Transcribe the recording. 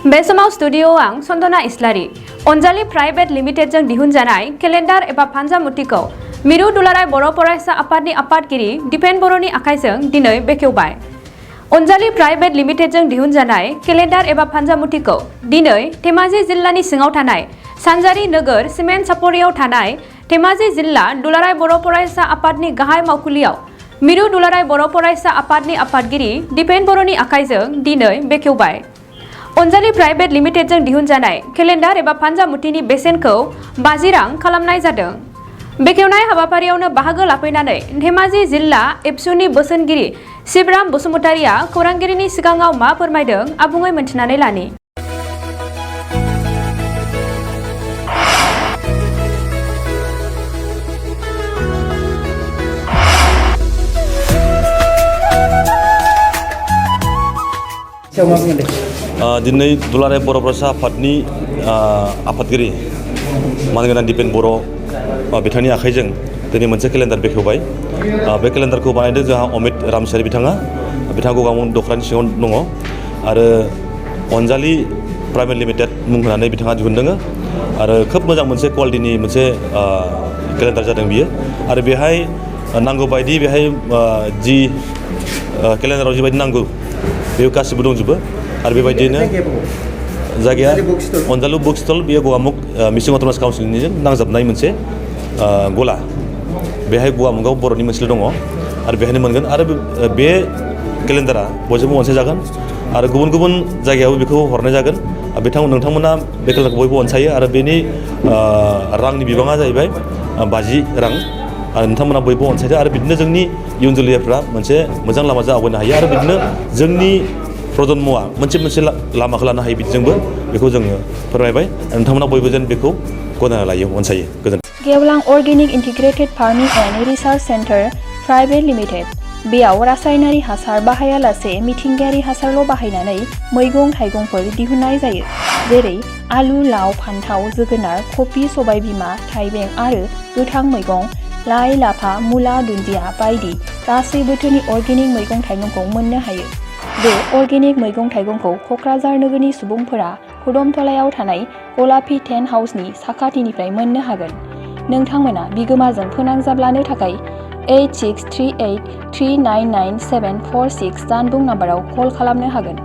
बे समाव स्टुडियोआव आं सन्दना इस्लारि अनजालि प्राइवेट लिमिटेडजों दिहुनजानाय केलेन्डार एबा फानजामुथिखौ मिरु दुलाराय बर' फरायसा आफादनि आफादगिरि दिपेन बर'नि आखाइजों दिनै बेखेवबाय। अनजालि प्राइवेट लिमिटेडजों दिहुनजानाय केलेन्डार एबा फानजामुथिखौ दिनै धेमाजि जिल्लानि सिङाव थानाय सानजारि नोगोर सिमेन्ट सापरियाव थानाय धेमाजि जिल्ला दुलाराय बर' फरायसा आफादनि गाहाय मावखुलियाव मिरु दुलाराय बर' फरायसा आफादनि आफादगिरि दिपेन बर'नि आखाइजों दिनै बेखेवबाय। अनजालि प्राइवेट लिमिटेडजों दिहुनजानाय केलेन्डार एबा फानजामुथिनि बेसेनखौ 50 रां खालामनाय जादों। बेखेवनाय हाबाफारियावनो बाहागो लाफैनानै धेमाजि जिल्ला एबसुनि बोसोनगिरि शिबराम बसुमतारिया खौरांगिरिनि सिगाङाव मा फोरमायदों आबुङै मिन्थिनानै लानि। दिनै दुलाराय बर' फरायसा आफादनि आफादगिरि मानगोनां दिपेन बर' बिथांनि आखाइजों दिनै मोनसे केलेन्डार बेखेवबाय। बे केलेन्डारखौ बानायदों जोंहा अमित रामसियारि बिथाङा गगामुख दख'रानि सिङाव दङ आरो अनजालि प्राइवेट लिमिटेड मुं होनानै बिथाङा दिहुनदों आरो खोब मोजां मोनसे क्वालिटिनि मोनसे केलेन्डार जादों बियो आरो बेहाय नांगौ बायदि बेहाय जि केलेन्डाराव जिबायदि नांगौ बे गासिबो दंजोबो आरो बेबायदिनो जायगाया अनजालु बुक स्टल बेयो गगामुख मिसिं अट'नमास काउन्सिलनिजों नांजाबनाय मोनसे गला। बेहाय गगामुखआव बर'नि मोनसेल' दङ आरो बेहायनो मोनगोन आरो बे केलेन्डारा बयजोंबो अनसायजागोन आरो गुबुन गुबुन जायगायावबो बेखौ हरनाय जागोन। नोंथांमोना बे केलेन्डारखौ बयबो अनसायो आरो बेनि रांनि बिबाङा जाहैबाय 50 रां आरो नोंथांमोना बयबो अनसायदो आरो बिदिनो जोंनि इयुन जोलैफ्रा मोनसे मोजां लामाजों आवगायनो हायो आरो बिदिनो जोंनि प्रजन्मआ मोनसे लामाखौ लानो हायो बिदिजोंबो बेखौ जोङो फोरमायबाय। नोंथांमोना बयबो जेन बेखौ गनायना लायो अनसायो। गोजोन गेवलां organic integrated farming and research centre private limited बेयाव रासायनारि हासार बाहायालासे मिथिंगायारि हासारल' बाहायनानै मैगं थाइगंफोर दिहुननाय जायो। जेरै आलु, लाव, फान्थाव, जोगोनार, कफि, सबायबिमा, थाइबें आरो गोथां मैगं, लाइ, लाफा, मुला, दुन्दिया बायदि गासै बोथोरनि अर्गेनिक मैगं थाइगंखौ मोननो हायो। बे अर्गेनिक मैगं थाइगंखौ क'क्राझार नोगोरनि सुबुंफोरा खुदमथलायाव थानाय गलापी टेन्ट हाउसनि साखाथिनिफ्राय मोननो हागोन। नोंथांमोना बिगोमाजों फोनांजाब लानो थाखाय 8638399746 जानबुं नाम्बाराव कल खालामनो हागोन।